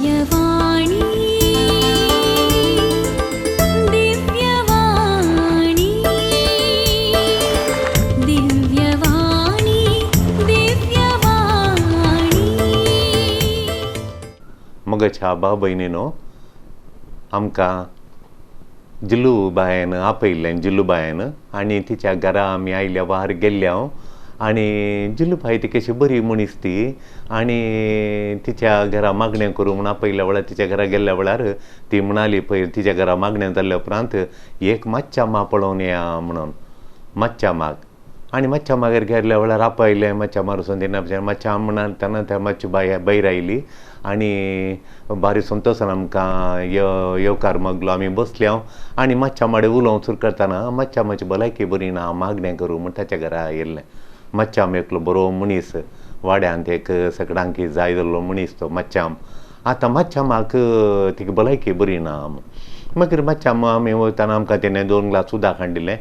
दिव्यवाणी दिव्यवाणी दिव्यवाणी दिव्यवाणी. मोगाच्या भाव भयणीनो, आमकां जिल्लूबायन आपयल्लें. जिल्लूबायन आनी तिच्या घरा आमी आयल्या वार गेल्ले हांव. आनी जिल्लूबाय ती कशी बरी मनीस ती. आनी तिच्या घरा मागणें करूं म्हूण आपयल्या वेळार तिच्या घरा गेल्ल्या वेळार ती म्हणाली पळय, तिच्या घरा मागणें जाल्ल्या उपरांत एक मातशा मा पळोवन या म्हणून मातशा माग. आनी मातशा मागीर गेल्ल्या वेळार आपयलें मातशा मार वचून दिना मातशा म्हणाल तेन्ना त्या मातशी बाय भायर आयली आनी बारी संतोशान आमकां येवकार मागलो. आमी बसले हांव आनी मातशा माडे उलोवंक सुरू करतना मातशा मातशी भलायकी बरी ना मागणें करूं म्हूण ताच्या घरा येयल्लें. मातशाम एकलो बरो मनीस, वाड्यांत एक सगळ्यांक जाय जाल्लो मनीस तो मातशाम. आतां मातशामाक तिका भलायकी बरी ना. मागीर मातशाम आमी वयताना आमकां तेणें 2 ग्लास उदक हाडून दिलें.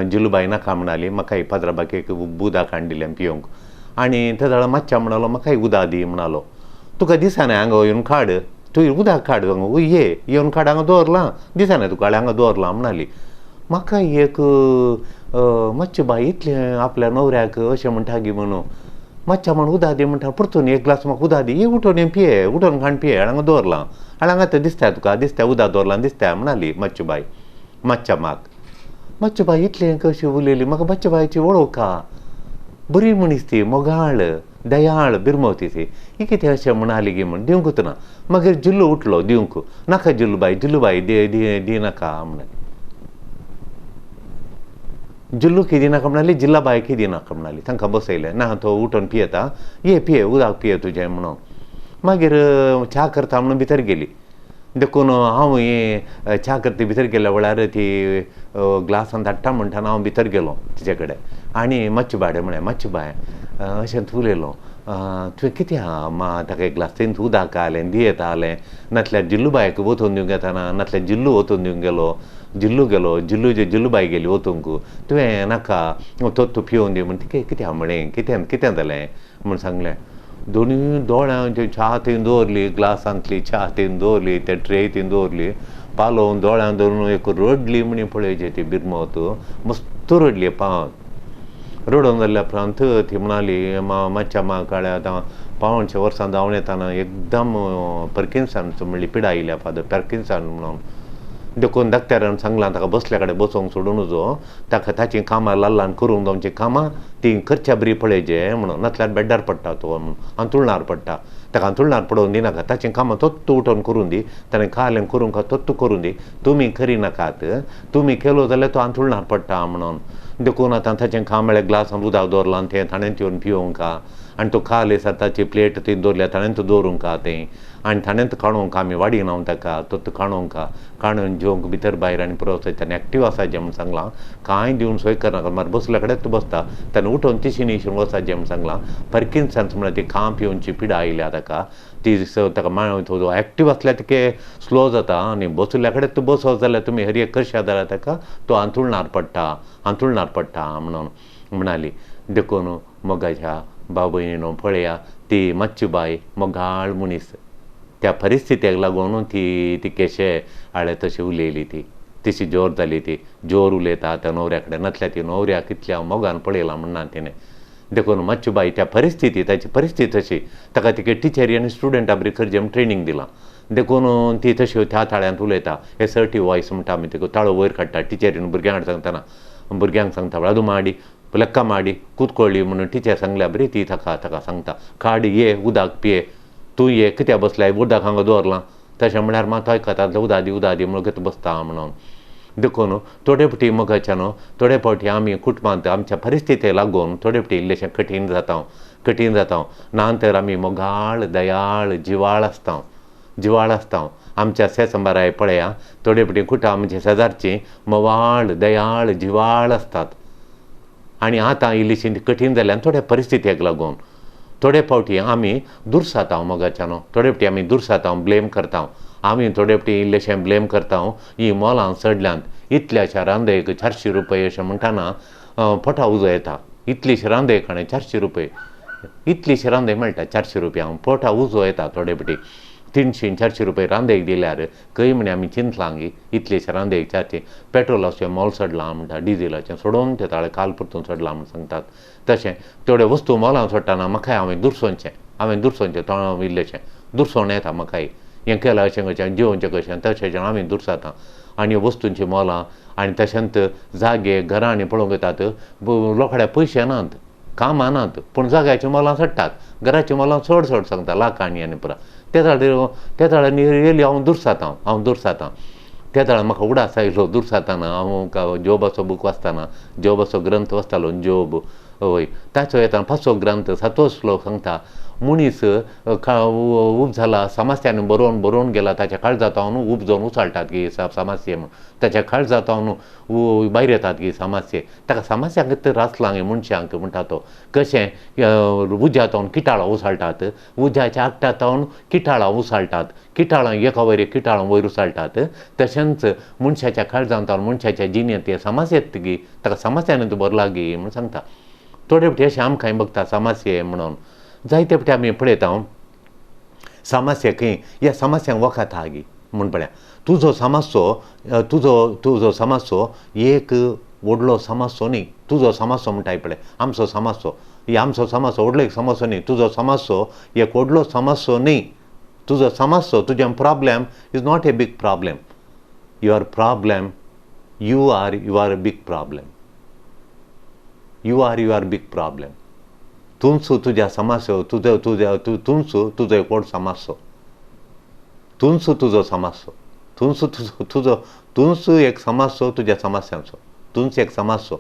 जिलूबाय नाका म्हणाली, म्हाकाय पाद्राबाक एक उदक हाडून दिलें पिवंक. आनी ते जाल्यार मातशा म्हणालो म्हाकाय उदक दी म्हणालो. तुका दिसना हांगा येवन काड, तूं उदक काड हांगा ये येवन काड हांगा दवरलां, दिसना तुका हांगा दवरलां म्हणाली. म्हाका एक मातशें बाय इतलें आपल्या न्हवऱ्याक अशें म्हणटा गी म्हणून मातशें म्हण उदक दी म्हणटा, परतून एक ग्लास म्हाका उदक दी, ये उठोन पिये, उठोन खाण पिये, हांगा दवरलां, हांगा आतां दिसता तुका, दिसता उदक दवरलां दिसता म्हणाली मातशें बाय. मातशा म्हाक मातशें बाय इतलें कशी उलयली, म्हाका मातशें बायची वळख बरी मनीस ती, मोगाळ दयाळ बिरमवती ती, ही कितें अशें म्हणाली गी म्हण दिवंकूच ना. मागीर जिल्लो उठलो दिवंक नाका, जिल्लूबाय जिल्लूबाय दी दी दी नाका म्हणाली. जिल्लू की दिनाका म्हणाली, जिल्लाबाय की दिनाका म्हणाली. तांकां बसयलें ना तो उठून पियेता, ये पिये उदक पिये तुजें म्हणून. मागीर च्या करता म्हणून भितर गेली. देखून हांव हें च्या करता भितर गेल्या वेळार ती ग्लासान धाडटा म्हणटाना हांव भितर गेलो तिचे कडेन आनी मातशें बाडे म्हळें, मातशें बाय अशें उलयलो, तुवें कितें आहा ताका एक ग्लास थंय उदक आलें दियेता आलें, नातल्यार जिल्लूबायक वचून दिवंक येताना, नातल्यार जिल्लू वचून दिवंक गेलो, जिल्लू गेलो, जिल्लू जिल्लूबाय गेली वचूंक, तुवें नाका तो तूं पिवन दी म्हण तिका कितें आहा म्हळें, कितें कितें जालें म्हूण सांगलें. दोनूय दोळ्यांची च्या थंय दवरली, ग्लासांतली च्या थंय दवरली, ते ट्रे थंय दवरली, पालोवन दोळ्यां धरून एक रडली म्हणी पळयची ती बिरमत, मस्त रडली पाव. रडोवन जाल्ल्या उपरांत ती म्हणाली मातशा मा काळ्या आतां 4.75 वर्सां जावन येताना एकदम पर्किन्सन्स म्हणली पिडा आयल्या फादर पर्किन्सन म्हणून. देखून डॉक्टरान सांगलां ताका बसल्या कडेन बसोवंक सोडूं नजो, ताका ताचीं कामां ल्हान करूंक जावचीं कामां तीं करच्या बरी पळयचे म्हणून, नातल्यार बेड्डार पडटा तो म्हणून, हांतुळणार पडटा, ताका हांतुळणार पडोवन दिनाका, ताचीं कामां तोत्त उठोवन करून दी, ताणें खालें करूंक तोत्त करून दी, तुमी करिनाकात, तुमी केलो जाल्यार तो हांतुळणार पडटा म्हणून. देखून आतां ताचें काम म्हळ्यार ग्लासान उदक दवरलां तें ताणें येवन पिवंक आनी तो खाले आसा ताची प्लेट थंय दवरल्या ताणें दवरूंक तें आनी ताणें काडूंक आमी वाडिना ताका तोत्त काडूंक काडून जेवंक भितर भायर आनी पुरो ताणें एक्टीव आसाचें म्हूण सांगलां, कांय दिवन सोय करनाका, मार बसल्या कडेन तूं बसता, ताणें उठोवन तिशीन इशीन वचाचें म्हूण सांगलां. पर्किन्सन्स म्हळ्यार ती काम पिवची पिडा आयल्या ताका, ती ताका एक्टीव आसल्यार तिके स्लो जाता आनी बसल्या कडेन तूं बसत जाल्यार तुमी हर एक करशात जाल्यार ताका तो हांतुळणार पडटा, हांतुळणार पडटा म्हणून म्हणाली. देखून मोगाच्या भाव भयणीनो पळया ती मातशी बाय मोगाळ मनीस, त्या परिस्थितीक लागून ती ती केशे हाडे तशी उलयली, ती तशी जोर जाली, ती जोर उलयता त्या न्हवऱ्या कडेन, नातल्यार ती न्हवऱ्याक कितल्या मोगान पळयलां म्हणना तिणें. देखून मातशी बाय त्या परिस्थिती ताची परिस्थिती तशी ताका तिके टिचरी आनी स्टुडंटा बरी करचें म्हूण ट्रेनींग दिलां, देखून ती तशी त्या ताळ्यांत उलयता. एसर्टीव वॉयस म्हणटा आमी, तिका ताळो वयर काडटा टिचरीन भुरग्यांक सांगतना, भुरग्यांक सांगता वळादू माडी लक्का माडी कुतकोळ्ळी म्हणून टिचर सांगल्या बरी ती ताका ताका सांगता, काड ये उदक पिये, तूं ये कित्याक बसल्याय उदक हांगा दवरलां, तशें म्हळ्यार मात आयकता उदक दी उदक दी म्हणून कितें बसता म्हणून. देखून थोडे फावटी मोगाच्यान थोडे फावटी आमी कुटुंबांत आमच्या परिस्थितीक लागून थोडे फावटी इल्लेशें कठीण जाता, कठीण जाता, ना तर आमी मोगाळ दयाळ जिवाळ आसता, जिवाळ आसता. आमच्या सेसंबाराय पळया थोडे फावटी कुटां आमच्या शेजारचीं मोवाळ दयाळ जिवाळ आसतात आनी आतां इल्लीशी कठीण जाल्यान थोड्या परिस्थितीक लागून थोडे फावटी आमी दुर्साताव मोगाच्यान, थोडे फावटी आमी दुर्साताव ब्लेम करता, आमी थोडे फावटी इल्लेशें ब्लेम करता, ही मोलां चडल्यांत इतल्याशा रांदयेक 400 रुपये अशें म्हणटाना पोटा उजो येता, इतलीशी रांदय खाणें 400 रुपये, इतलीशी रांदय मेळटा 400 रुपया, पोटा उजो येता थोडे फावटी. 300-400 रुपये रांदेक दिल्यार खंय म्हणे आमी चिंतलां गी इतलेशे रांदेक 400 पेट्रोलाचें मोल चडलां म्हणटा डिझेलाचें सोडोवन ते ताळे काल परतून चडलां म्हूण सांगतात. तशें तेवड्यो वस्तू मोलां चडटाना म्हाकाय हांवें दुरसोवचें तोंड इल्लेशें दुरसोण येता म्हाकाय हें केलां अशें कशें जिवोवचें कशें तशें आमी दुरसाता. आनी वस्तूंची मोलां आनी तशेंच जागे घरां पळोवंक येतात लोकड्या पयशे नात कामां नात पूण जाग्याची मोलां चडटात घराची मोलां चड चड सांगता लाखांनी आनी पुरा ते ताळ्यानी रियली हांव दुरसाता त्या ताळ्यान म्हाका उडास आयलो दुरसाताना हांव जोबाचो बूक वाचतना जोबाचो ग्रंथ वाचतालो जोब वय ताचो येता 5वो ग्रंथ 7वो श्लोक सांगता मनीस उब जाला समस्यांनी बरोवन बरोवन गेला ताच्या काळजांत उब जावन उचाळटात की समस्ये म्हूण ताच्या काळजांत भायर येतात की समस्ये ताका समस्यांक तर रासलां मनशांक म्हणटा तो कशें उज्यांत किटाळां उचाळटात उज्याच्या आगटांत किटाळां उचाळटात किटाळां एका वयर किटाळां वयर उचाळटात तशेंच मनशाच्या काळजांत मनशाच्या जिणेंत ते समस्या येत गी ताका समस्यांनी भरला गी म्हूण सांगता. थोडे फावटी अशें आमकांय बघता समस्ये म्हणून जायते फावटी आमी पळयता समस्या खंय ह्या समस्यांक वखद आहा गी म्हूण पळया तुजो समस्यो तुजो तुजो समस्यो एक व्हडलो समस्यो न्ही तुजो समस्यो म्हणटाय पळय आमचो समस्यो ही आमचो समस्यो व्हडलो एक समस्यो न्ही तुजो समस्यो एक व्हडलो समस्यो न्ही तुजो समस्यो तुजें problem is not a big problem your problem you are your big problem you are your big problem तूंच तुज्या समस्यो तुजो तुज्या तूंच तुजो एक व्हड समस्यो तूंच तुजो समस्यो तूंच तुजो तुजो तूंच एक समस्यो तुज्या समस्यांचो तूंच एक समस्यो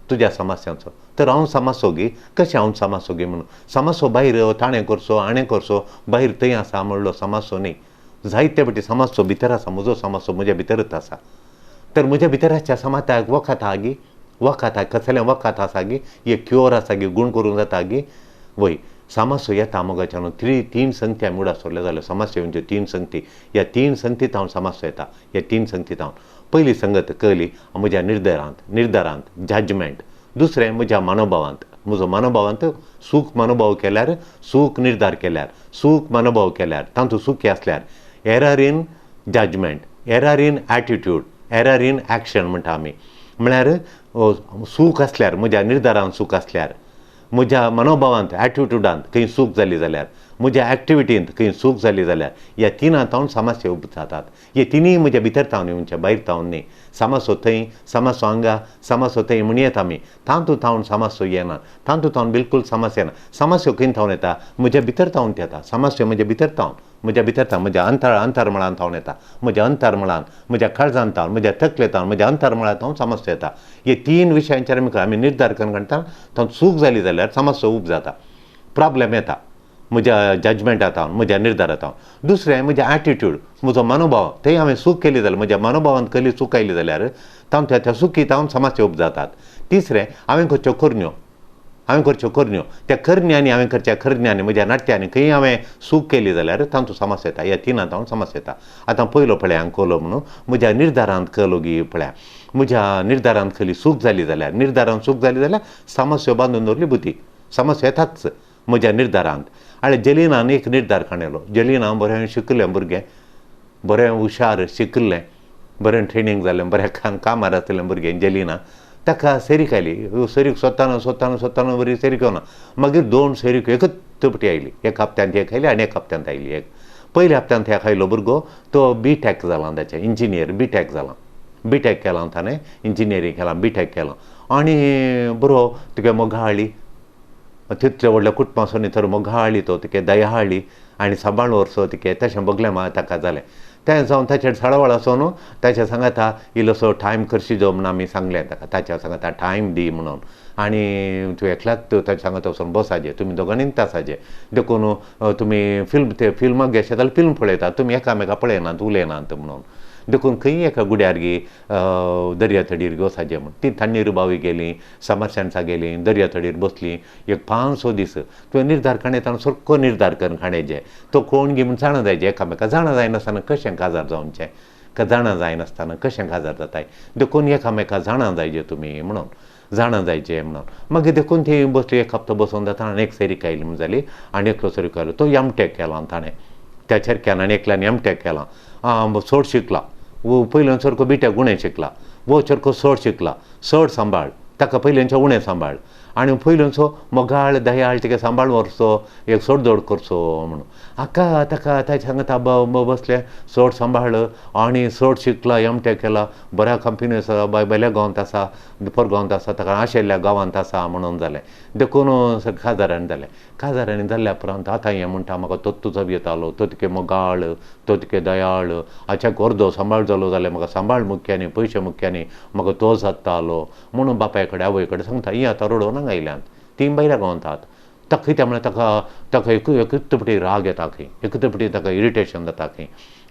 तुज्या समस्यांचो. तर हांव समस्यो गी कशें हांव समस्यो गी म्हणून समस्यो भायर ताणें करचो हाणें करचो भायर थंय आसा म्हणलो समस्यो न्ही जायते फावटी समस्यो भितर आसा म्हजो समस्यो म्हज्या भितरच आसा. तर म्हज्या भितर आसच्या समाजाक वखद आहा गी वखद कसलें वखद आसा गी एक क्योर आसा गी गूण करूंक जाता गी वय समस्यो येता मोगाच्यान न्हू 3 संगती आमी उडास सोडले जाल्यार समस्या म्हणजे 3 संगती ह्या 3 संगतीत हांव समस्या येता ह्या 3 संगतीत हांव पयली संगत कळ्ळी म्हज्या निर्धारांत जजमेंट दुसरें म्हज्या मनोभावांत म्हजो मनोभावांत सूख मनोभाव केल्यार सूख निर्धार केल्यार सूख मनोभाव केल्यार तातूंत सुखी आसल्यार error in judgement error in attitude error in action म्हणटा आमी म्हळ्यार सूख आसल्यार म्हज्या निर्धारांत सूख आसल्यार म्हज्या मनोभावांत एटिट्युडांत खंय सूख जाली जाल्यार म्हज्या एक्टिविटींत खंय सूख जाली जाल्यार ह्या तिनां तावन समस्या उब जातात. हे तिनूय म्हज्या भितर तावन येवचे भायर तावन न्ही समस्यो थंय समस्यो हांगा समस्यो थंय म्हणयेत आमी तातूंत तावन समस्यो येना तातूंत तावन बिलकूल समस्या येना. समस्यो खंय तावन येता म्हज्या भितर तावन येता समस्यो म्हज्या भितर तावन म्हज्या भितर तावन म्हज्या अंतर्मळान तावन येता म्हज्या अंतर्मळान म्हज्या काळजान तावन म्हज्या तकले तावन म्हज्या अंतर्मळान तावन समस्या येता. हे 3 विशयांचेर आमी निर्धार करून काडटा तातूंत सूख जाली जाल्यार समस्या उब जाता प्रॉब्लेम येता म्हज्या जजमेंटा तावन म्हज्या निर्धारा तावन. दुसरें म्हज्या एटिट्यूड म्हजो मनोभाव थंय हांवें सूख केली जाल्यार म्हज्या मनोभावान कसली चूक आयली जाल्यार तावन त्या सुखी तावन समस्या उब जातात. तिसरें हांवें करच्यो करण्यो त्या करण्यांनी हांवें करच्या करण्यांनी म्हज्या नाट्यांनी खंय हांवें सूख केली जाल्यार तांचो समस्या येता. ह्या तिनां तावन समस्या येता. आतां पयलो पळया हांवें कलो म्हणून म्हज्या निर्धारांत कलो गी पळया म्हज्या निर्धारांत कसली सूख जाली जाल्यार निर्धारांत सूख जाली जाल्यार समस्या बांदून दवरली बुद्धी समस्या येताच म्हज्या निर्धारांत. आनी जलिनान एक निर्धार काडलो जलिना बरें शिकलें भुरगें बरें हुशार शिकलें बरें ट्रेनींग जालें बरें कामार आसलें भुरगें जलिना ताका सेरीक आयली सेरीक सोदताना सोदताना सोदताना बरी सेरीक येवना मागीर 2 सेरीक एकच तपटी आयली एक हप्त्यांत एक आयली आनी एक हप्त्यांत आयली एक पयल्या हप्त्यांत एक आयलो भुरगो तो बी टॅक जाला ताचें इंजिनियर बी टॅक जाला बी टॅक केलां ताणें इंजिनियरींग केलां बी टॅक केलां आनी बरो तुगे मोगाळी तितले व्हडल्या कुटुंबासो तर मोगाळी तो तुगे दयाळी आनी सांबाळ वर्सो तुगे तशें बगलें ताका जालें तें जावन ताचेर साळवाळ आसो न्हू ताच्या सांगाता इल्लोसो टायम करशी जो म्हणून आमी सांगलें ताका ताच्या सांगाता टायम दी म्हणून आनी तूं एकल्याच ताच्या सांगाता वचून बसाजे तुमी दोगांनी आसाजे देखून तुमी फिल्म ते फिल्माक घेशे जाल्यार फिल्म पळयतात तुमी एकामेका पळयनात उलयनात म्हणून देखून खंय एका गुड्यार गी दर्या तडीर वचाचें म्हूण ती थंडीर बावी गेली समरसेन्सा गेली दर्या तडीर बसली एक 5-6 दीस तुवें निर्धार काडयतना सारको निर्धार करून काडयचे तो कोण गी म्हूण जाणा जायचे एकामेका जाणा जायनासतना कशें काजार जावचें जाणा जायनासतना कशें काजार जाताय देखून एकामेका जाणा जायचे तुमी म्हणून जाणा जायचे म्हणून मागीर देखून ती बसली एक हप्तो बसून जाता आनी एक सरीक आयली म्हूण जाली आनी एकलो सरीक आयलो तो एम टेक केला ताणें त्या चेरक्यान आनी एकल्यान एमटेक केलां, चड शिकला, पयल्यान सारको बीटेक उणें शिकला, वो चरको चड शिकला, चड सांबाळ ताका पयल्यांचो उणें सांबाळ आनी पयल्यांचो मोगाळ दयाळ तिका सांबाळ व्हरचो एक सोडदोड करचो म्हणून हाका ताका ताच्या सांगता बसलें चड सांबाळ आनी चड शिकला एमटेक केला बऱ्या कंपनी आसा बेल्या गांवांत आसा परगांवांत आसा ताका आशिल्ल्या गांवांत आसा म्हणून जालें. देखून काजारांनी जालें. काजारांनी जाल्ल्या उपरांत आतां हें म्हणटा म्हाका तो तुजो येतालो तो तिके मोगाळ तो तिके दयाळ हाच्याक अर्दो सांबाळ जालो जाल्यार म्हाका सांबाळ मुख्यांनी पयशे मुख्यांनी म्हाका तो जातालो म्हणून बापाय कडेन आवय कडेन सांगता. ही आतां रडोवन हांगा आयल्यांत तीं भायल्या गांवांत ताका कितें म्हळ्यार ताका ताका एक एकतपटी राग येता खंय एकतपटी ताका इरिटेशन जाता खंय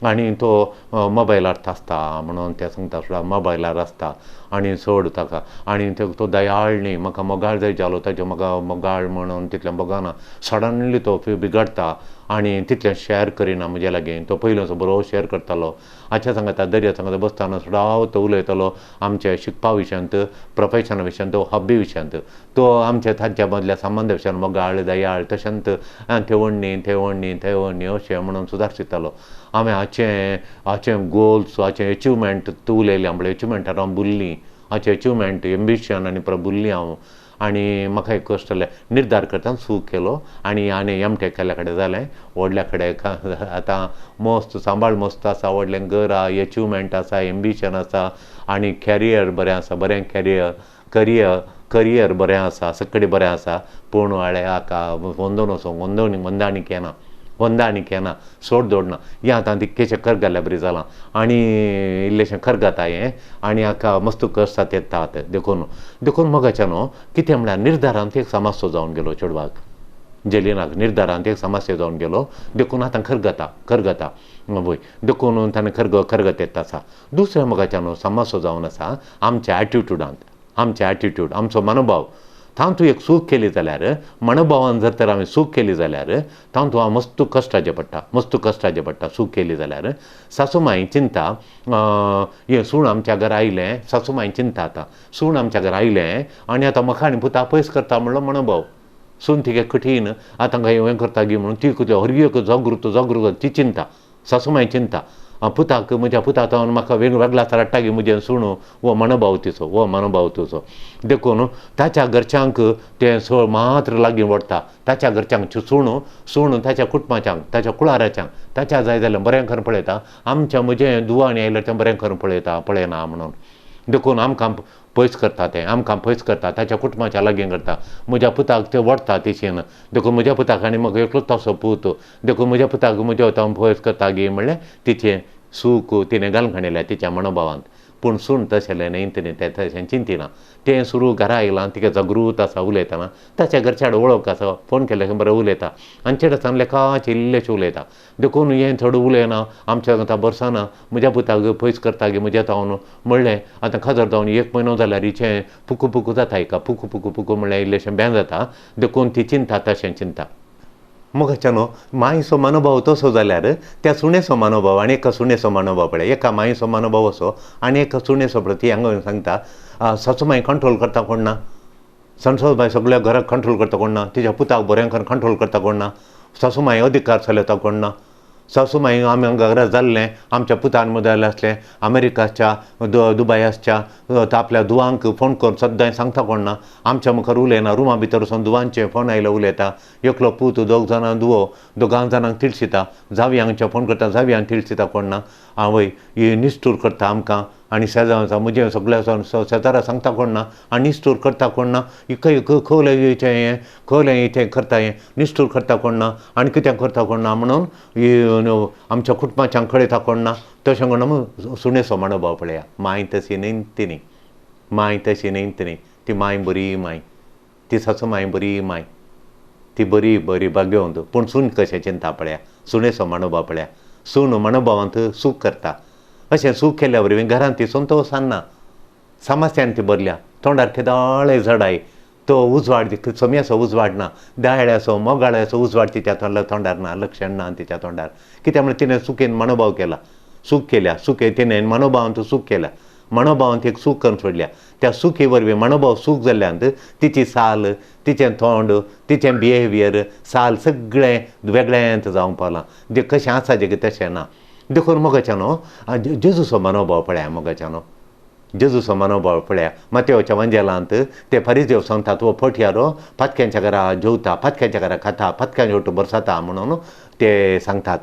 आनी तो मोबायलार आसता म्हणून ते सांगता सुद्दां मोबायलार आसता आनी चड ताका आनी तो दयाळ न्ही म्हाका मोगाळ जाय जालो ताजे म्हाका मोगाळ म्हणून तितलें मोगाना सडनली तो बिगडटा आनी तितलें शेअर करिना म्हजे लागीं. तो पयलींचो बरो शेअर करतालो हाच्या सांगता दर्या सांगता बसतना सुद्दां तो उलयतालो आमच्या शिकपा विशयांत प्रोफेशना विशयांत हॉबी विशयांत तो आमच्या ताच्या मदल्या संबंद विशयान मोगाळ दयाळ तशेंच थेवण्णी थेवण्णी थेवण्णी अशें म्हणून सुदारशितालो. हांवें हाचें हाचें गोल्स हाचें एचिवमेंट तूं उलयलें म्हळ्यार एचिवमेंटार हांव बुल्ली हाचें एचिवमेंट एम्बिशन आनी प्रबुल्ली हांव आनी म्हाका एक कश्ट जालें निर्धार करतना चूक केलो आनी आनी एमटेक केल्ल्या कडेन जालें व्हडल्या कडेन आतां मस्त सांबाळ मस्त आसा व्हडलें घर आसा एचिवमेंट आसा एम्बिशन आसा आनी कॅरियर बरें आसा बरें कॅरियर करियर करियर बरें आसा सगळें बरें आसा. पूण वाळे हाका वंदोन वचोंक वंदोवणी वंदाणीक येना वंदाणीक येना सोड दोडना हें आतां तितकेशें करगल्ल्या बरी जालां आनी इल्लेशें करगता हें आनी हाका मस्त कश्टात येतात. देखून देखून मोगाच्या न्हू कितें म्हळ्यार निर्धारांत एक समस्या जावन गेलो चेडवाक जेलिनाक निर्धारांत एक समस्या जावन गेलो. देखून आतां करगता करगता वय देखून ताणें करगत येता आसा. दुसऱ्या मोगाच्या न्हू समस्या जावन आसा आमच्या एटिट्युडांत आमच्या एटिट्यूड आमचो मनोभाव तातूंत एक चूक केली जाल्यार मनोभावान जर तर हांवें चूक केली जाल्यार तातूंत हांव मस्त कश्टाचें पडटा मस्त कश्टाचें पडटा चूक केली जाल्यार. सासूमाय चिंता हें सूण आमच्या घरा आयलें सासूमाय चिंता आतां सूण आमच्या घरा आयलें आनी आतां म्हाका आनी पुता पयस करता म्हणलो मनोभाव सून तिगे कठीण आतां काय हें करता गी म्हणून ती हर एक जागृत जागृत ती चिंता सासूमाय चिंता पुताक म्हज्या पुताक म्हाका वेगवेगळा हाडटा गी म्हजें सुणू हो मनोभाव तिचो हो मनोभाव तिचो. देखून ताच्या घरच्यांक तें सळ मात्र लागीं ओडटा ताच्या घरच्यांक सुणू सुणू ताच्या कुटुंबाच्यांक ताच्या कुळाराच्यांक ताच्या जाय जाल्यार बरें करून पळयता आमच्या म्हजें दुवाणी आयल्यार तें बरें करून पळयता पळयना म्हणून. देखून आमकां पयस करता तें आमकां पयस करता ताच्या कुटुंबाच्या लागीं करता म्हज्या पुताक तें ओडटा तिशेन. देखून म्हज्या पुताक आनी म्हाका एकलोच तसो पूत देखून म्हज्या पुताक म्हज्या हांव पयस करता गी म्हणलें तिचें सूख तिणें घालून खाणयलें तिच्या मनोभावांत. पूण सून तशें न्ही तिणें तें तशें चिंतिना तें सुरू घरा आयलां तिका जागृत आसा उलयतना ताच्या घरच्या वळख आसा फोन केल्यार बरें उलयता आनी चेडसान लेखाचें इल्लेशें उलयता. देखून हें थोडो उलयना आमच्या आतां बरसाना म्हज्या पुताक पयस करता गी म्हज्या जावन म्हणलें आतां खाजर जावन एक म्हयनो जाल्यार हिचें पुकू पुकू जाता हिका पुकू पुकू पुकू म्हणल्यार इल्लेशें बें जाता. देखून ती चिंता तशें चिंता मोगाच्या न्हू मायचो मनोभाव तसो जाल्यार त्या सुणेचो मनोभाव आनी एका सुणेचो मनोभाव पळय एका मायचो मनोभाव असो आनी एका सुणेचो पळय ती हांगा सांगता सासूमाय कंट्रोल करता कोण ना सासूमाय सगळ्या घराक कंट्रोल करता कोण ना तिच्या पुताक बरें करून कंट्रोल करता कोण ना सासूमाय अधिकार चलयता कोण ना सासूमाय आमी घरा जाल्लें आमच्या पुतान मदल आसलें अमेरिकाच्या दुबाय आसच्या आपल्या दुवांक फोन करून सद्दां सांगता कोण ना आमच्या मुखार उलयना रुमा भितर वचून दुवांचे फोन आयलो उलयता एकलो पूत दोग जाणां दुवो दोगां जाणांक तिळशिता जावयांच्या फोन करता जावयांक तिळशिता कोण ना आवय ही निश्ठूर करता आमकां आनी शेजारा म्हजें सगळ्या शेजारा सांगता कोण ना आनी निश्ठूर करता कोण ना इकय खोवलें हें खोवलें इथें करता हें निश्ठूर करता कोण ना आनी कितें करता कोण ना म्हणून आमच्या कुटुंबाच्यांक कळयता कोण ना तशें म्हणून सुणेचो मनोभाव पळया माय तशी न्ही तिणी माय तशी न्ही तिणी ती माय बरी माय ती सासू माय बरी माय ती बरी बरी भाग्यवंत. पूण सून कशें चिंता पळया सुणेचो मनोभाव पळया सून मनोभावांत सूख करता अशें सूख केल्या वरवीं घरांत ती संतोश ना समस्यान ती भरल्या तोंडार केदाळे जडाय तो उजवाड चमयाचो उजवाड ना दाळ्याचो मोगाळ्याचो उजवाड तिच्या तोंडार ना लक्षण ना तिच्या तोंडार कित्याक म्हळ्यार तिणें सुकेन मनोभाव केला सूख केल्या सुके तिणें मनोभावान तो सूख केल्या मनोभावांत एक सूख करून सोडल्या. त्या सुखी वरवीं मनोभाव सूख जाल्ल्यान तिची साल, तिचें तोंड, तिचें बिहेवियर, साल सगळें वेगळेंत जावंक पावलां. जें कशें आसा जें तशें ना. देखून मोगाच्यानो जेजूचो मनोभाव पळया, मोगाच्यानो जेजूचो मनोभाव पळया. मातेवच्या वांजेलांत ते फरिजेव सांगतात, हो पोटयारो पातक्यांच्या घरा जेवता, पातक्यांच्या घरा खाता, पातक्यांच्या ओटू बरसाता म्हणून ते सांगतात.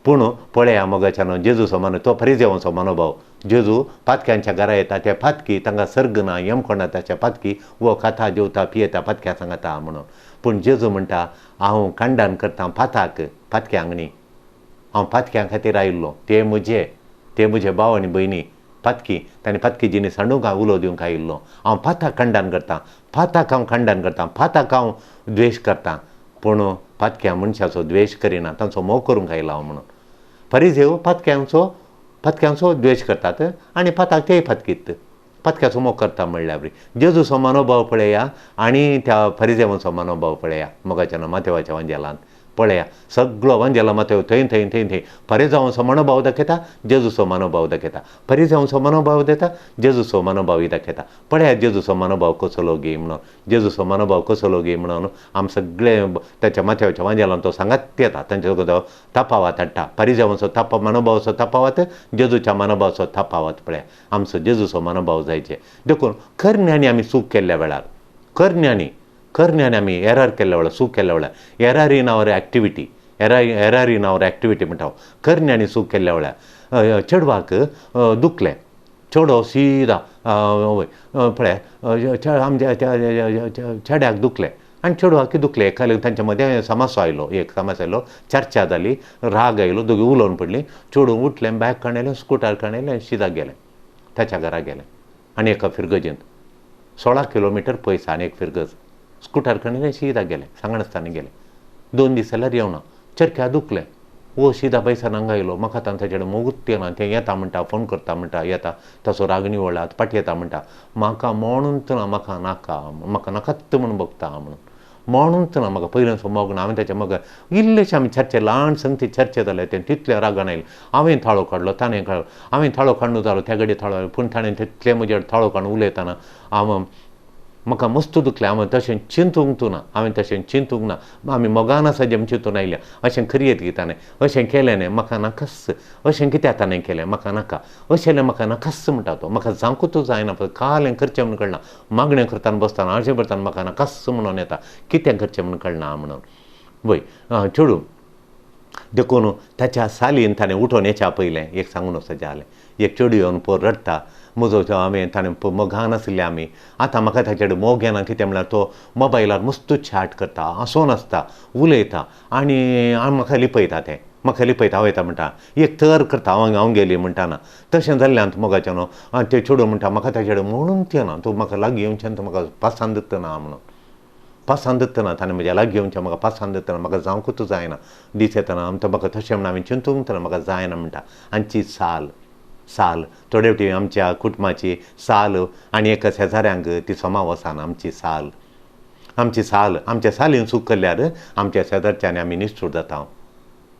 पूण पळया मोगाच्यानो जेजूचो मनो, तो फरिजेवांचो मनोभाव. जेजू पातक्यांच्या घरा येता, ते पातकी तांकां सर्ग ना, यमकोण ताच्या पातकी, वो खाता जेवता पियेता पातक्या सांगता म्हणून. पूण जेजू म्हणटा, हांव कांडान करता पाताक, पातक्यांक न्ही, हांव पातक्यां खातीर आयिल्लो. ते म्हजे भाव आनी भयणी पातकी, ताणें पातकी जिणी सांडूंक हांव उलो दिवंक आयिल्लो. हांव पाताक खंडन करतां, पाताक हांव खंडन करतां, पाताक हांव द्वेश करतां, पूण पातक्या मनशाचो द्वेश करिना, तांचो मोग करूंक आयला हांव म्हणून. फरिजेव पातक्यांचो द्वेश करतात आनी पाताक तेय पातकीत, पातक्याचो मोग करता म्हणल्यार बरी. जेजूचो मनोभाव पळया आनी त्या फरिजेवांचो मनोभाव पळया. मोगाच्या मातेवाच्या वांजेलांत पळया, सगळो वांजेला मातेव थंय थंय थंय थंय फरिजावांचो मनोभाव दाखयता, जेजूचो मनोभाव दाखयता, फरिजावांचो मनोभाव दिता, जेजूचो मनोभावय दाखयता. पळया जेजूचो मनोभाव कसलो गे म्हणून, जेजूचो मनोभाव कसलो गे म्हणून आम सगळे ताच्या माथ्याच्या वांजेलान तो सांगात येता. तांचे तफावत हाडटा, फरिजावांचो मनोभावाचो तफावत, जेजूच्या मनोभावाचो तफावत पळया. आमचो जेजूचो मनोभाव जायचे. देखून करण्यांनी आमी चूक केल्ल्या वेळार, करण्यान आमी एरर केल्ल्या वेळार, चूक केल्ल्या वेळार, error in our activity, error in our activity म्हणटा हांव. करण्यांनी चूक केल्ल्या वेळार चेडवाक दुखलें, चेडो सिदा वय पळय आमच्या चेड्याक दुखलें आनी चेडवाक दुखलें. एकाले तांच्या मदें समस्या आयलो, एक समस्या आयलो, चर्चा जाली, राग आयलो, दोगी उलोवन पडलीं. चेडूं उठलें, बॅग काडलें, स्कुटर काडलें, सिदा गेलें ताच्या घरा गेलें. आनी एका फिरगजेंत 16 किलोमिटर पयस आनी एक फिरगज, स्कुटर काडलें, शिदा गेलें, सांगनासतना गेलें. 2 दीस जाल्यार येवना. चरख्या दुखलें, वो शिदा पयसान हांगा आयलो, म्हाका तांचे कडेन मोगूच येना, तें येता म्हणटा, फोन करता म्हणटा, येता, ताचो राग निवळ्ळा, फाटीं येता म्हणटा, म्हाका म्हणून ना, म्हाका नाका, म्हाका नाकात म्हूण बगता म्हणून, म्हणून ना, म्हाका पयल्यान मोग ना. हांवें ताच्या मोग इल्लेशें आमी चर्चे ल्हान संगती चर्चे जाले, तें तितलें रागान आयलें. हांवें थाळो काडलो, ताणें काडलो, हांवें थाळो काडून जालो, त्या घडये थाळो, पूण ताणें तितलें म्हजेर थाळो काडून उलयतना हांव म्हाका मस्त दुखलें. हांवें तशें चिंतूंक ना, हांवें तशें चिंतूंक ना, आमी मोगान आसा जें चिंतून आयल्या, अशें खरी येत ताणें अशें केलें न्ही, म्हाका नाकाच, अशें कित्याक ताणें केलें, म्हाका नाका, अशें म्हाका नाकाच म्हणटा तो, म्हाका जावंकूच जायना, काल हें करचें म्हणून कळना, मागणें करतना बसतना अशें करतना म्हाका नाकाच म्हणून येता, कितें करचें म्हणून कळना म्हणून. वय चेडूं देखून ताच्या सालीन ताणें उठोवन येच्या पयलें एक सांगून वचचें जालें. एक चेडूं येवन पोर रडटा, म्हजो हांवें ताणें मोगान आशिल्लें आमी, आतां म्हाका ताचे कडेन मोग येना, कितें म्हणल्यार तो मोबायलार मस्त चॅट करता, हांसोन आसता, उलयता आनी म्हाका लिपयता, तें म्हाका लिपयता, हांव येता म्हणटा, एक तर करता, हांव हांव गेली म्हणटा ना. तशें जाल्ल्यान मोगाचें न्हू आनी तें चेडूं म्हणटा, म्हाका ताचे कडेन म्हणून येना, तूं म्हाका लागीं येवचें, तूं म्हाका पासान दितना म्हणून, पासान दितना ताणें म्हज्या लागीं येवचें, म्हाका पासान दितना, म्हाका जावंकूच जायना, दीस येतना आमकां म्हाका तशें म्हणून हांवें चिंतूंक म्हाका जायना म्हणटा. आमची साल, साल थोडे फावटी आमच्या कुटुंबाची साल आनी एका शेजाऱ्यांक ती समा वचना. आमची साल, आमची साल, आमच्या सालीन चूक केल्यार आमच्या शेजारच्यानी आमी निश्ठूर जाता.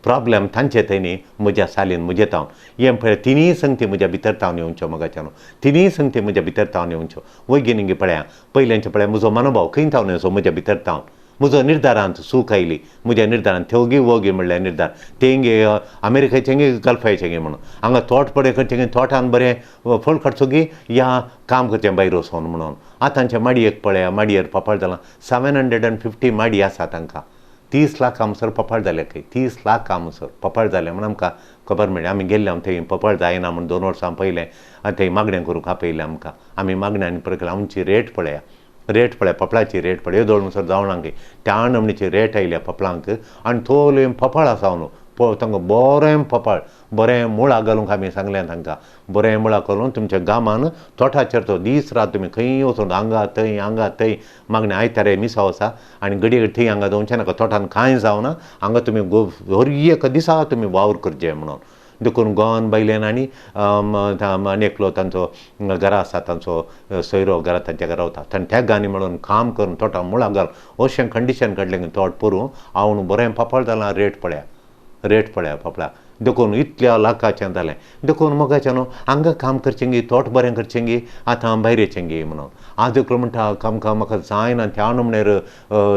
प्रॉब्लेम तांचे थंय न्ही, म्हज्या सालीन म्हजे तावन हें पळय, तिनूय संगती म्हज्या भितर तावन येवच्यो, मोगाच्यान तिनूय संगती म्हज्या भितर तावन येवच्यो. वैगिनींगी पळया, पयल्यांचे पळया, म्हजो मनोभाव खंय तावन येवचो, म्हज्या भितर तावन, म्हजो निर्धारांत सूख आयली, म्हज्या निर्धारांत थेवगी वोगी म्हणल्यार निर्धार, तेंगे अमेरिकेचेंगे गल्फाचेंगे म्हणून, हांगा तोट पडे करचें, तोटान बरें फळ काडचो गी या काम करचें भायर वचोन म्हणून. आतांचे माडयेक पळया, माडयेर पापड जालां, 750 माडी आसा तांकां, 30 लाख आमसर पपाळ जाले खंय, 30 लाख आमसर पपाळ जाले म्हूण आमकां खबर मेळ्ळी. आमी गेल्ले आम थंय पपाळ जायना म्हूण 2 वर्सां पयलें आनी थंय मागणें करूंक आपयलें आमकां. आमी मागण्यांनी पळयलें, आमची रेट पळया, रेट पळया, पपळाची रेट पळय, येदोळ म्हणसर जावना खंय, त्या नमणीची रेट आयल्या पपळांक. आनी थोले पपाळ आसा न्हू पळय, तांकां बरें पपाळ, बरें मुळां घालूंक आमी सांगलें तांकां, बरें मुळां घालून तुमच्या गामान तोटाचेर तो दीस रात तुमी खंय वचून हांगा थंय हांगा थंय मागणें आयतारे मिसाव आसा आनी घडये थंय हांगा दवरचें नाका, तोटान कांय जावना, हांगा तुमी हर एक दिसा तुमी वावर करचें म्हणून. देखून गोवान बायल्यान आनी आनी एकलो तांचो घरा आसा, तांचो सोयरो घरा तांच्या घरा वता, ताणें त्या गांनी म्हणून काम करून तोटा मुळां घाल अशें कंडिशन काडलें तोट पुरूं हांव बरें पापड जालां, रेट पळया, रेट पळया पापडा. देखून इतल्या लाखाचें जालें. देखून मोगाचें न्हू हांगा काम करचें गी, थोट बरें करचें गी, आतां भायर येचें गी म्हणून. आज एकलो म्हणटा आमकां म्हाका जायना त्या नमण्यार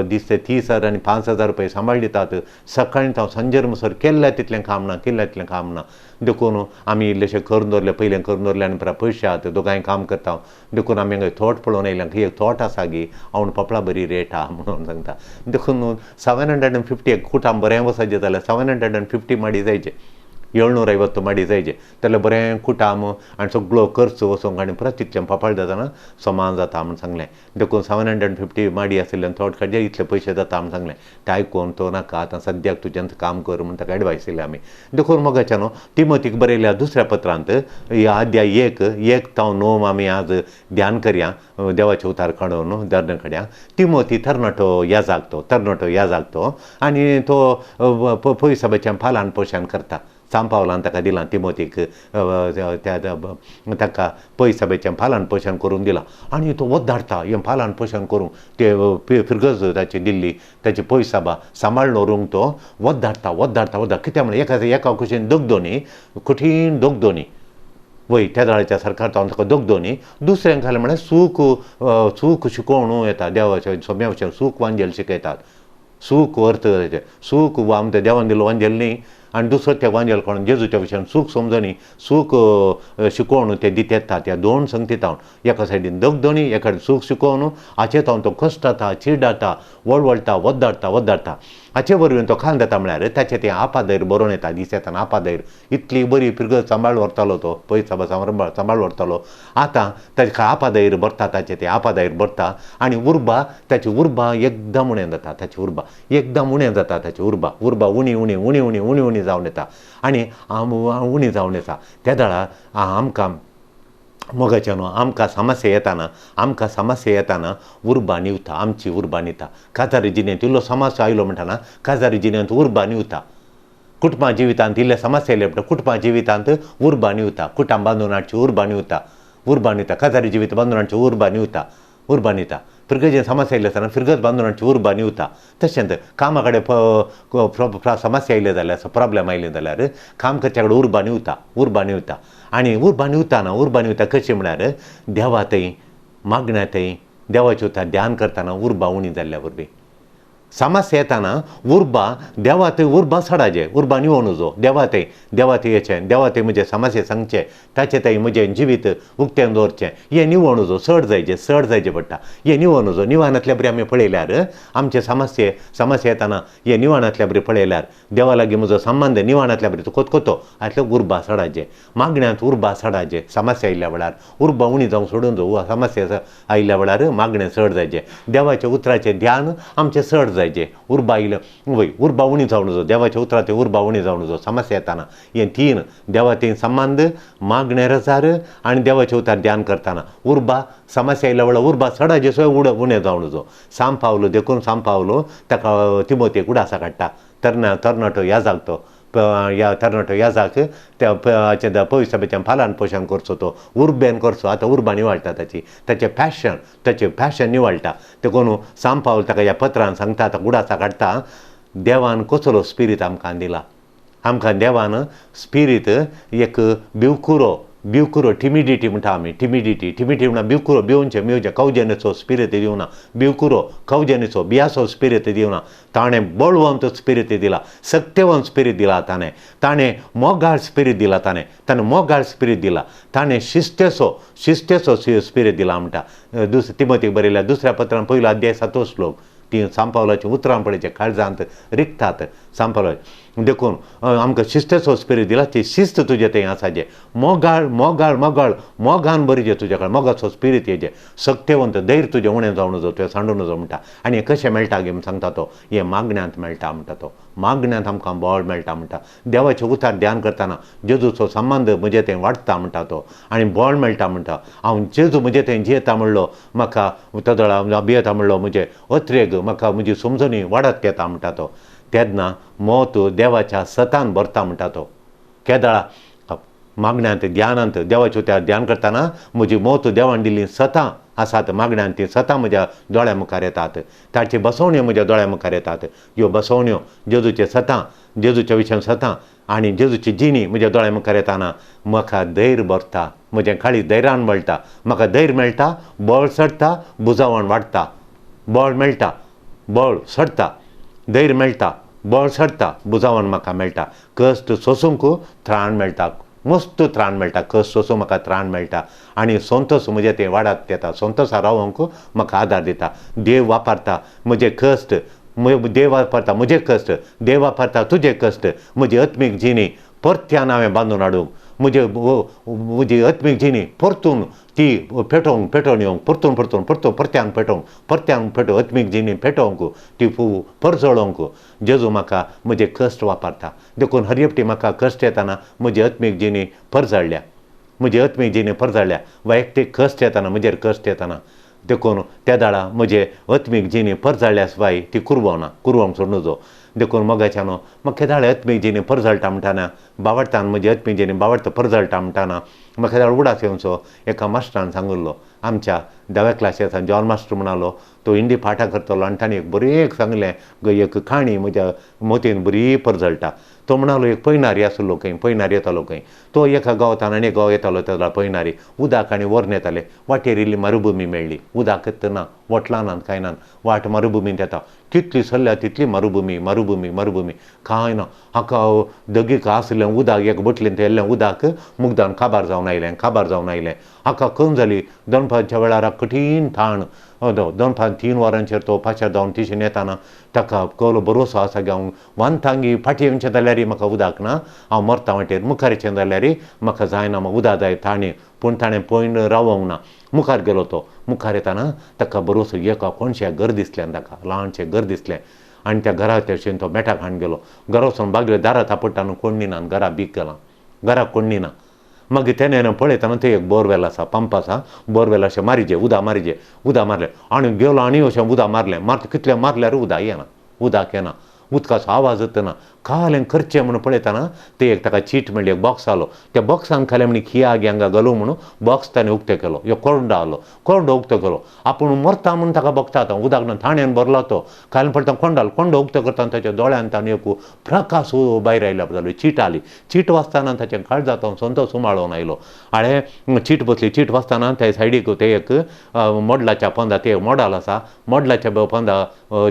दिसते 30,000 आनी 5,000 रुपये सांबाळ दितात. सकाळीं हांव सांजेर म्हणसर केल्ल्या तितलें काम ना, केल्ल्या तितलें काम ना. देखून आमी इल्लेशें करून दवरलें, पयलें करून दवरलें आनी परत पयशे आहात दोगांय काम करता. देखून आमी हांगा थोट पळोवन येयल्या, एक थोट आसा गी हांव पपळा बरी रेट आहा म्हणून सांगता. देखून 750 एक कुटाम बरें वचपाचें जाल्यार 750 माडी जायचे, 750 माडी जायचे. जाल्यार बरें कुटाम आनी सगळो खर्च वचोंक आनी परत तितलें पापळ जाताना समान जाता म्हूण सांगलें. देखून 750 माडी आशिल्ल्यान थोट काडचे इतले पयशे जाता म्हूण सांगलें. तें आयकून तो नाका आतां सद्याक तुज्यान काम कर म्हूण ताका एडवायस दिली आमी. देखून मोगाच्या न्हू तिमोतीक बरयल्या दुसऱ्या पत्रांत ह्या अध्याय 1 ते 9 आमी आज ध्यान करया, देवाचे उतार काडून धरण काडया. तिमोती तरणाटो याजाक, तो तरणाटो याजाक तो आनी तो पयसाबाचें पालन पोशण करता. सांपावलान ताका दिलां तिमोतीक, त्या ताका पयसाबेचें पालन पोशण करूंक दिलां आनी तो वद्दाडटा हें पालन पोशण करूंक. ते फिरगज ताची दिल्ली ताची पयसाबा सांबाळून व्हरूंक तो वद्दाडटा वद्दाडटा वद्दाड. कित्याक म्हणल्यार एका एका कुशीन दगदोनी, कठीण दगदोनी वय त्या दाळाच्या सरकार तो ताका दगदोनी. दुसऱ्यांक घालें म्हळ्यार सूख, सूख शिकोवन येता देवाच्या सोम्या भशेन सूख वांजेल शिकयतात. सूख अर्थ सूख आमकां देवान दिलो वांजेल न्ही आनी दुसरो त्या वांजेल कोण जेजूच्या विशयान सूख समजणी सूख शिकोवन ते दित येता. त्या दोन संगतीत हांव एका सायडीन दगदणी, एका सूख शिकोवन हाचे हांव तो कश्टाता, चिडाता, वळवळटा, वद्दाडटा वद्दाडटा. हाचे वरवीं तो खान जाता म्हळ्यार ताचें तें आपाधैर बरोवन येता, दीस येताना आपाधैर इतली बरी फिरगज सांबाळ व्हरतालो तो, पयसा सांबाळ व्हरतालो. आतां ताका आपाधैर भरता, ताचें तें आपाधैर भरता आनी उर्बा ताची उर्बा एकदम उणें जाता, ताची उर्बा एकदम उणें जाता, ताची उर्बा उर्बा उणी उणी उणी उणी उणी उणी जावन येता आनी उणी जावन येता. त्या दळा आमकां मोगाच्या न्हू आमकां समस्या येताना, आमकां समस्या येताना उर्बा निवता, आमची उर्बा निवता. काजारी जिणेंत इल्लो समस्या आयलो म्हणटाना काजारी जिणेंत उर्बा निवता. कुटुंबा जिवितांत इल्ले समस्या आयले म्हणटा कुटुंबा जिवितांत उर्बा निवता, कुटुंब बांदून हाडची उर्बा निवता, उर्बा निवता. काजारी जिवीत बांदून हाडची उर्बा निवता, उर्बा निवता. फिरगजेन समस्या आयली आसतना फिरगज बांदून हाडची उर्बा निवता. तशेंच कामा कडेन समस्या आयली जाल्यार, प्रॉब्लेम आयले जाल्यार काम करच्या कडेन उर्बा निवता, उर्बा निवता. आनी उर्बा निवताना उर्बा निवता कशी म्हळ्यार देवा थंय मागण्या थंय देवाचे उतार ध्यान करतना उर्बा उणी जाल्ल्या वरवीं. समस्या येताना उर्बा देवा थंय उर्बा सडाचे, उर्बा निवोन जो देवा थंय, देवा थंय येचें, देवा थंय म्हजें समस्या सांगचें, ताचें थंय म्हजें जिवीत उक्तें दवरचें, हें निवोन जो चड जायचें, चड जायचें पडटा. हें निवोन जो निवानांतल्या बरी आमी पळयल्यार आमचे समस्ये समस्या येताना हें निवाणांतल्या बरी पळयल्यार देवा लागीं म्हजो संबंद निवाणांतल्या बरी तो कोतकोतो हातले उर्बा सडाचे, मागण्यांत उर्बा सडाचे. समस्या आयिल्ल्या वेळार उर्बा उणी जावंक सोडून जो समस्या आयिल्ल्या वेळार मागणें चड जायचें, देवाच्या उतराचें ध्यान आमचें चड जायचें. उर्बा आयिल्ले वय उर्बा उणी जावन जो देवाच्या उतरां ते उर्बा उणी जावन जो समस्या येताना हें तीन देवा तीन संबंद मागणें रजार आनी देवाचे उतार ध्यान करतना उर्बा समस्या आयिल्ल्या वेळार उर्बा सडाचे सो उणें जावन जो सांब पावलो. देखून सांब पावलो ताका तिमोतेक उडासा काडटा, तरणाटो याजाक तो ह्या तरणाटो याजाक त्या पयसाबेच्यान पालन पोशण करचो, तो उर्बेन करचो. आतां उर्बा निवळटा ताची, ताचें पॅशन, ताचें पॅशन निवळटा. देखून सांब पावल ताका ह्या पत्रान सांगता, आतां उडासा काडटा देवान कसलो स्पिरीत आमकां दिला, आमकां देवान स्पिरीत एक भिवकुरो, भिवकुरो टिमिडिटी म्हणटा आमी, टिमिडिटी टिमिडिटी म्हणटा भिवकुरो, भिवचें भिवचें कवजनेचो स्पिरीत दिवना, भिवकुरो कवजनेचो बियाचो स्पिरीत दिवना. ताणें बळवंत स्पिरीत दिला, सक्तेवंत स्पिरीत दिला, ताणें ताणें मोगाळ स्पिरीत दिला, ताणें ताणें मोगाळ स्पिरीत दिला, ताणें शिस्तेचो शिस्तेचो स्पिरीत दिला म्हणटा. दुसऱ्या तिमोतीक बरयल्या दुसऱ्या पत्रान 1 अध्याय 7 श्लोक ती सांपावलाची उतरां पळयचे काळजांत रिगतात सांपावलाचे. देखून आमकां शिस्तेचो स्पिरीत दिला, ती शिस्त तुजे थंय आसाचे, मोगाळ मोगाळ मोगाळ मोगान बरीचे तुज्या कडेन मोगाचो स्पिरीत येचे, सक्तेवंत धैर्य तुजें उणें जावन जो तुवें सांडून जो म्हणटा. आनी हें कशें मेळटा गे म्हूण सांगता तो, हें मागण्यांत मेळटा म्हणटा तो, मागण्यांत आमकां बळ मेळटा म्हणटा. देवाचें उतार ध्यान करतना जेजूचो संबंद म्हजे थंय वाडटा म्हणटा तो आनी बळ मेळटा म्हणटा. हांव जेजू म्हजे थंय जियेता म्हणलो म्हाका तदळा भियेता म्हणलो म्हजें अत्रेग म्हाका म्हजी समजणी वाडत येता म्हणटा तो. तेन्ना मोत देवाच्या सतान भरता म्हणटा तो. केदळा मागण्यांत ध्यानांत देवाच्यो त्या ध्यान करतना म्हजी मौत देवान दिल्ली सतां आसात मागण्यांत ती सतां म्हज्या दोळ्या मुखार येतात, ताची बसवण्यो म्हज्या दोळ्या मुखार येतात. ह्यो बसवण्यो जेजूचे सतां, जेजूच्या विशयान सतां आनी जेजूची जिणी म्हज्या दोळ्या मुखार येताना म्हाका धैर्य भरता, म्हजें काळीज धैर्यान मेळटा, म्हाका धैर्य मेळटा, बळ चडटा, बुजावण वाडटा, बळ मेळटा, बळ चडटा, धैर्य मेळटा, बळ चडटा, बुजावण म्हाका मेळटा, कश्ट सोसूंक त्राण मेळटा, मस्त त्राण मेळटा, कश्ट सोसूंक म्हाका त्राण मेळटा आनी संतोस म्हजें तें वाडत येता, संतोसा रावंक म्हाका आदार दिता. देव वापरता म्हजे कश्ट, देव वापरता म्हजे कश्ट, देव वापरता तुजे कश्ट, म्हजी आत्मीक जिणी परत्यान हांवें बांदून हाडूंक, म्हजे म्हजी आत्मीक जिणी परतून ती पेटोवंक पेटोवन येवंक, परतून परतून परतून परत्यान पेटोवंक, परत्यान पेटोवंक, आत्मीक जिणी पेटोवंक, ती परजळोवंक जेजू म्हाका म्हजे कश्ट वापरता. देखून हर एकटी म्हाका कश्ट येताना म्हजी आत्मीक जिणी परजळ्ळ्या, म्हजी आत्मीक जिणी परजळ्ळ्या, वैयक्तीक कश्ट येताना म्हजेर कश्ट येताना, देखून त्या दाळा म्हजे आत्मीक जिणी परजळ्ळ्या शिवाय ती कुरवना, कुरवंक सोडून जो. देखून मोगाच्यानो म्हाका केदाळ आत्मीक जिणी परजळटा म्हणटाना, बावडटान म्हजी आत्मीक जिणी बावडटा परजळटा म्हणटाना म्हाका केदाळ उडास येवचो एका मास्टरान सांगिल्लो, आमच्या धाव्या क्लासीचा जॉन मास्टर म्हणालो, तो हिंदी पाठां करतलो आनी ताणें एक बरी एक सांगलें, एक काणी म्हज्या मोतीन बरी परजळटा. तो म्हणालो एक पयणारी आसलो खंय, पयणारी येतालो खंय, तो एका गांवांत आनी एक गांव येतालो तेन्ना पयणारी उदक आनी व्हरून येताले. वाटेर इल्ली मरुभुमी मेळ्ळी, उदकच ना, वोटलां नात, कांय ना, वाट मरुभुमींत येता, कितली सरल्या तितली मरुभुमी मरुभुमी मरुभुमी, कांय ना. हाका दगीक आसलें उदक एक बोटलींत येयल्लें उदक मुगदान काबार जावन आयलें, काबार जावन आयलें. हाका कन जाली दनपारच्या वेळार कठीण ताण, दनपार 3 वरांचेर तो पाशार जावन तिशेन येताना ताका कलो बरोसो आसा घेवंक वानतांगी फाटीं येवचें जाल्यार म्हाका उदक ना, हांव मरता वाटेर, मुखार येचें जाल्यार म्हाका जायना, म्हाका उदक जाय ताणें. पूण ताणें पळयन रावोंक ना, मुखार गेलो तो. मुखार येताना ताका बरोसो एका कोणशें घर दिसलें, ताका ल्हानशें घर दिसलें आनी त्या घरा तशेन तो मेटा खाण गेलो. घरा वचून बागले दारां थापडटा न्हू, कोण ना, घरा बीक गेलां, घराक कोण ना. मागीर तेणें पळयतना थंय एक बोरवेल आसा, पंप आसा, बोरवेल अशें मारिजे, उदक मारिजे, उदक मारलें आनी गेलो आनी अशें उदक मारलें, मारता कितलें मारल्यार उदक येना, उदक येना, उदकाचो आवाज येना. कालें करचें म्हणून पळयतना ते एक ताका चीट मेळ्ळी, एक बॉक्स आलो, त्या बॉक्सान खालें म्हण खिया ग्यांगा घालूं म्हणून बॉक्स ताणें उक्तें केलो, एक कोरडो आलो, कोरडो उक्तो केलो. आपूण मरता म्हणून ताका भोगता आतां, उदक ना, थाण्यान भरलो तो, खालें पळयता कोंडो आलो, कोंडो उक्तो करता ताच्या दोळ्यान ताणें एक प्रकाश भायर आयलो जालो, चीट आली. चीट वाचतना ताचें काळजांत संतोश उमाळोवन आयलो. हाणें चीट बसली, चीट वाचतना त्या सायडीक ते एक मोडलाच्या पोंदा ते एक मोडाल आसा, मोडलाच्या पोंदा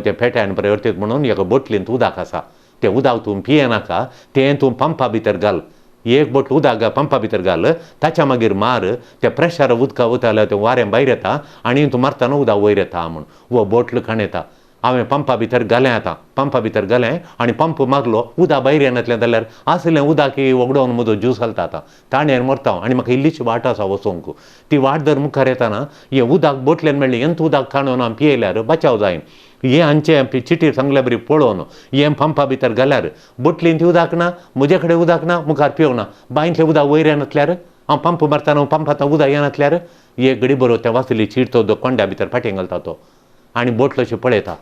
ते पेट्यान बरें अर्थीत म्हणून एका बोटलींत उदक आसा, तें उदक तूं पियेनाका, तें तूं पंपा भितर घाल, एक बोटल उदक पंपा भितर घाल, ताच्या मागीर मार, तें प्रेशर उदका वताल्यार तें वारें भायर येता आनी तूं मारतना उदक वयर येता म्हूण. वो बोटल खाण येता, हांवें पंपा भितर घालें, आतां पंपा भितर घालें आनी पंप मारलो, उदक भायर येनातलें जाल्यार आसलें उदक वगडोवन म्हजो ज्यूस घालता आतां, ताणें मरता हांव आनी म्हाका इल्लीशी वाट आसा वचोंक, ती वाट जर मुखार येताना हें उदक बोटलेन मेळ्ळें, हेंच उदक काडून हांव पियेल्यार बचाव जायन, हें हांचें चिटीर सांगल्या बरी पळोवन हें पंपा भितर घाल्यार बोटलीन ती उदक ना, म्हजे कडेन उदक ना, मुखार पिवंक ना, बांयतलें उदक वयर येनातल्यार हांव पंप मारतना पंपांत उदक येनातल्यार एक घडी बरोबर तें वाचली चीट तो कोंड्या भितर फाटीं घालता तो आनी बोटल अशें पळयता,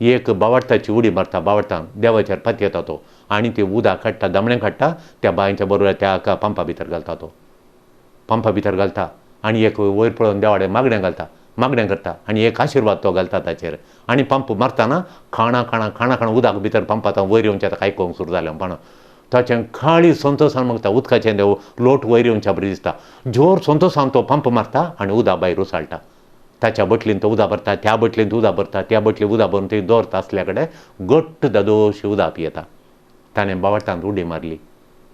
एक बावडटाची उडी मारता, बावडटान देवाचेर पातयेता तो आनी ती उदक काडटा, दामणें काडटा, त्या बांयच्या बरोबर त्या पंपा भितर घालता तो, पंपा भितर घालता आनी एक वयर पळोवन देवाडे मागणें घालता, मागणें करता आनी एक आशिर्वाद तो घालता ताचेर आनी पंप मारतना खाणां खाणां खाणां खाणां उदक भितर पंपांत वयर येवचें ताका आयकोंक सुरू जालें पाण, ताचें काळी संतोसान मागता, उदकाचें देव लोट वयर येवच्या बरी दिसता, जोर संतोसान तो पंप मारता आनी उदक भायर उसळटा, ताच्या बोटलीन तो उदक भरता, त्या बोटलीन उदक भरता, त्या बोटली उदक भरून ती दवरता आसल्या कडेन घट्ट दादोशी उदक पियेता. ताणें बावटांत उडी मारली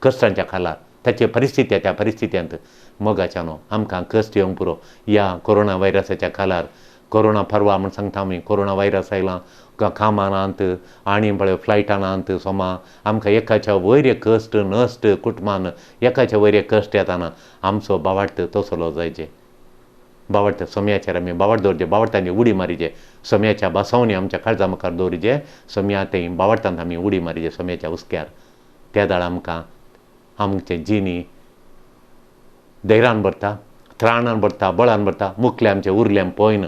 कश्टांच्या खाला, ताची परिस्थिती त्या परिस्थितींत मोगाच्यानो आमकां कश्ट येवंक पुरो ह्या कोरोना व्हायरसाच्या खालार. कोरोना परवा म्हूण सांगता आमी, कोरोना व्हायरस आयला, कामां आनी पळय फ्लायटां सोमा, आमकां एकाच्या वयर एक कश्ट नश्ट कुटुंबान एकाच्या वयर एक कश्ट येताना आमचो बावार्थ तसलो जायचे, बावडटा सोम्याचेर आमी बावड दवरचे, बावडटांनी उडी मारिचे, सोम्याच्या बासावनी आमच्या काळजा मुखार दवरिचे, सोम्या थंय बावडटांत आमी उडी मारिचे सोम्याच्या हुस्क्यार. त्या दाळ आमकां आमचे जिणी धैर्यान भरता, त्राणान भरता, बळान भरता, मुखले आमचें उरलें पळयन,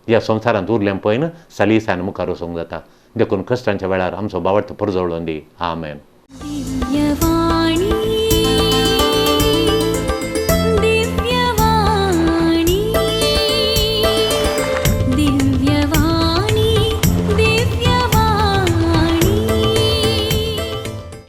ह्या संवसारांत उरलें पळयन सलीसान मुखार वचूंक जाता. देखून कश्टांच्या वेळार आमचो बावडतो परजळोवन दी. आमेन. दिव्यवाणी.